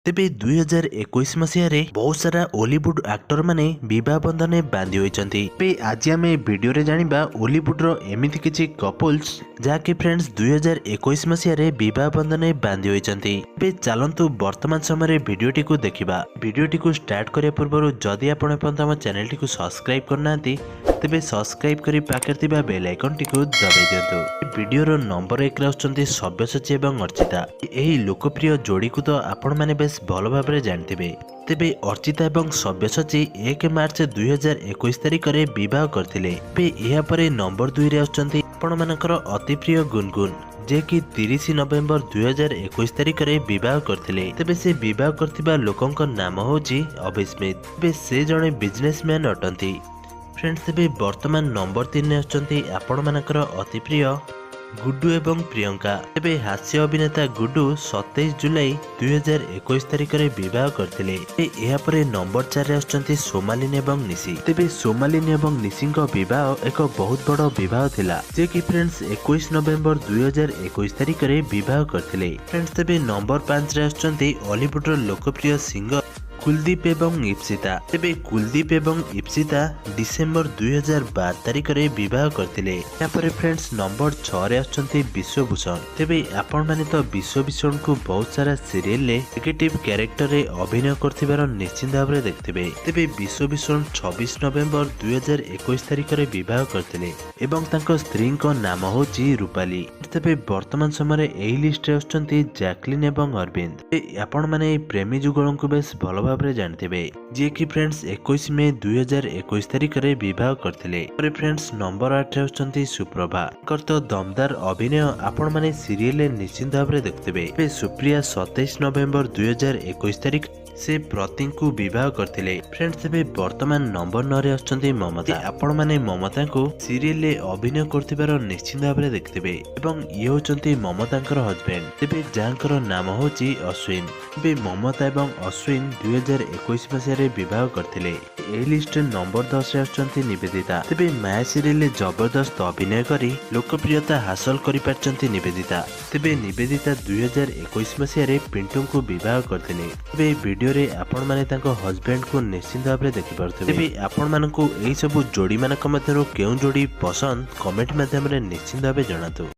ତେବେ 2021 ମସିହାରେ ବହୁତ ସାରା ଓଲିଉଡ ଆକ୍ଟର ମାନେ ବିବାହ ବନ୍ଧନରେ ବାନ୍ଧି ହୋଇଛନ୍ତି। ତେବେ ଆଜି ଆମେ ଭିଡିଓରେ ଜାଣିବା ଓଲିଉଡର ଏମିତି କିଛି କପଲ୍ସ, ଯାହାକି ଫ୍ରେଣ୍ଡସ୍ 2021 ମସିହାରେ ବିବାହ ବନ୍ଧନରେ ବାନ୍ଧି ହୋଇଛନ୍ତି। ତେବେ ଚାଲନ୍ତୁ ବର୍ତ୍ତମାନ ସମୟରେ ଭିଡିଓଟିକୁ ଦେଖିବା। ଭିଡିଓଟିକୁ ଷ୍ଟାର୍ଟ କରିବା ପୂର୍ବରୁ ଯଦି ଆପଣ ଏପର୍ଯ୍ୟନ୍ତ ଆମ ଚ୍ୟାନେଲଟିକୁ ସବସ୍କ୍ରାଇବ କରିନାହାନ୍ତି, ତେବେ ସବସ୍କ୍ରାଇବ କରି ପାଖରେ ଥିବା ବେଲ୍ ଆଇକନଟିକୁ ଦବାଇ ଦିଅନ୍ତୁ। ଭିଡିଓର ନମ୍ବର 1ରେ ଆସୁଛନ୍ତି ସବ୍ୟସାଚୀ ଏବଂ ଅର୍ଚ୍ଚିତା। ଏହି ଲୋକପ୍ରିୟ ଯୋଡ଼ିକୁ ତ ଆପଣମାନେ ବେଶ ଭଲ ଭାବରେ ଜାଣିଥିବେ। ତେବେ ଅର୍ଚ୍ଚିତା ଏବଂ ସବ୍ୟସାଚୀ 1 ମାର୍ଚ୍ଚ 2021 ତାରିଖରେ ବିବାହ କରିଥିଲେ। ତେବେ ଏହାପରେ ନମ୍ବର 2ରେ ଆସୁଛନ୍ତି ଆପଣମାନଙ୍କର ଅତି ପ୍ରିୟ ଗୁନଗୁନ, ଯିଏକି 30 ନଭେମ୍ବର 2021 ତାରିଖରେ ବିବାହ କରିଥିଲେ। ତେବେ ସେ ବିବାହ କରିଥିବା ଲୋକଙ୍କ ନାମ ହେଉଛି ଅଭିସ୍ମିତ। ତେବେ ସେ ଜଣେ ବିଜନେସମ୍ୟାନ ଅଟନ୍ତି। ଫ୍ରେଣ୍ଡସ୍, ତେବେ ବର୍ତ୍ତମାନ ନମ୍ବର 3ରେ ଆସୁଛନ୍ତି ଆପଣମାନଙ୍କର ଅତି ପ୍ରିୟ ଗୁଡୁ ଏବଂ ପ୍ରିୟଙ୍କା। ତେବେ ହାସ୍ୟ ଅଭିନେତା ଗୁଡୁ 27 ଜୁଲାଇ 2021 ତାରିଖରେ ବିବାହ କରିଥିଲେ। ଏହାପରେ ନମ୍ବର 4ରେ ଆସୁଛନ୍ତି ସୋମାଲିନୀ ଏବଂ ନିଶି। ତେବେ ସୋମାଲିନୀ ଏବଂ ନିଶିଙ୍କ ବିବାହ ଏକ ବହୁତ ବଡ଼ ବିବାହ ଥିଲା, ଯିଏକି ଫ୍ରେଣ୍ଡସ୍ 21 ନଭେମ୍ବର 2021 ତାରିଖରେ ବିବାହ କରିଥିଲେ। ଫ୍ରେଣ୍ଡସ୍, ତେବେ ନମ୍ବର 5ରେ ଆସୁଛନ୍ତି ଅଲିଉଡର ଲୋକପ୍ରିୟ ସିଙ୍ଗର କୁଲଦୀପ ଏବଂ ଇପ୍ସିତା। ତେବେ କୁଲଦୀପ ଏବଂ ଇପ୍ସିତା ଡିସେମ୍ବର 2012 ତାରିଖରେ ବିବାହ କରିଥିଲେ। ଏହାପରେ ଫ୍ରେଣ୍ଡସ୍ ନମ୍ବର 6ରେ ଆସୁଛନ୍ତି ବିଶ୍ୱଭୂଷଣ। ତେବେ ଆପଣମାନେ ତ ବିଶ୍ୱଭୂଷଣଙ୍କୁ ବହୁତ ସାରା ସିରିଏଲରେ ନେଗେଟିଭ କ୍ୟାରେକ୍ଟରରେ ଅଭିନୟ କରୁଥିବାର ନିଶ୍ଚିନ୍ତ ଭାବରେ ଦେଖିଥିବେ। ତେବେ ବିଶ୍ୱଭୂଷଣ 26 ନଭେମ୍ବର 2021 ତାରିଖରେ ବିବାହ କରିଥିଲେ ଏବଂ ତାଙ୍କ ସ୍ତ୍ରୀଙ୍କ ନାମ ହେଉଛି ରୂପାଲି। ତେବେ ବର୍ତ୍ତମାନ ସମୟରେ ଏହି ଲିଷ୍ଟରେ ଆସୁଛନ୍ତି ଜ୍ୟାକଲିନ୍ ଏବଂ ଅରବିନ୍ଦ। ଆପଣମାନେ ଏହି ପ୍ରେମୀ ଯୁଗଳଙ୍କୁ ବେଶ ଭଲ ଭାବରେ ଜାଣିଥିବେ, ଯିଏକି ଫ୍ରେଣ୍ଡସ୍ 21 ମେ 2021 ତାରିଖରେ ବିବାହ କରିଥିଲେ। ପରେ ଫ୍ରେଣ୍ଡସ୍ ନମ୍ବର 8ରେ ଆସୁଛନ୍ତି ସୁପ୍ରଭା। ତାଙ୍କର ତ ଦମଦାର ଅଭିନୟ ଆପଣମାନେ ସିରିଏଲରେ ନିଶ୍ଚିନ୍ତ ଭାବରେ ଦେଖୁଥିବେ। ଏବେ ସୁପ୍ରିୟା 27 ନଭେମ୍ବର 2021 ତାରିଖ ସେ ପ୍ରତିଙ୍କୁ ବିବାହ କରିଥିଲେ। ଫ୍ରେଣ୍ଡସ୍, ଏବେ ବର୍ତ୍ତମାନ ନମ୍ବର 9ରେ ଆସୁଛନ୍ତି ମମତା। ଆପଣମାନେ ମମତାଙ୍କୁ ସିରିଏଲରେ ଅଭିନୟ କରୁଥିବାର ନିଶ୍ଚିନ୍ତ ଭାବରେ ଦେଖିଥିବେ ଏବଂ ଇଏ ହେଉଛନ୍ତି ମମତାଙ୍କର ହଜବେଣ୍ଡ, ତେବେ ଯାହାଙ୍କର ନାମ ହେଉଛି ଅଶ୍ୱିନ। ଏବେ ମମତା ଏବଂ ଅଶ୍ୱିନ 2021 ମସିହାରେ ବିବାହ କରିଥିଲେ। ଏହି ଲିଷ୍ଟରେ ନମ୍ବର 10ରେ ଆସୁଛନ୍ତି ନିବେଦିତା। ତେବେ ମାୟା ସିରିଏଲରେ ଜବରଦସ୍ତ ଅଭିନୟ କରି ଲୋକପ୍ରିୟତା ହାସଲ କରିପାରିଛନ୍ତି ନିବେଦିତା। ତେବେ ନିବେଦିତା 2021 ମସିହାରେ ପିଣ୍ଟୁଙ୍କୁ ବିବାହ କରିଥିଲେ। ତେବେ ଏହି ଭିଡିଓରେ ଆପଣମାନେ ତାଙ୍କ ହଜବେଣ୍ଡଙ୍କୁ ନିଶ୍ଚିନ୍ତ ଭାବରେ ଦେଖିପାରୁଥିବେ। ତେବେ ଆପଣମାନଙ୍କୁ ଏହି ସବୁ ଯୋଡ଼ିମାନଙ୍କ ମଧ୍ୟରୁ କେଉଁ ଯୋଡ଼ି ପସନ୍ଦ, କମେଣ୍ଟ ମାଧ୍ୟମରେ ନିଶ୍ଚିନ୍ତ ଭାବେ ଜଣାନ୍ତୁ।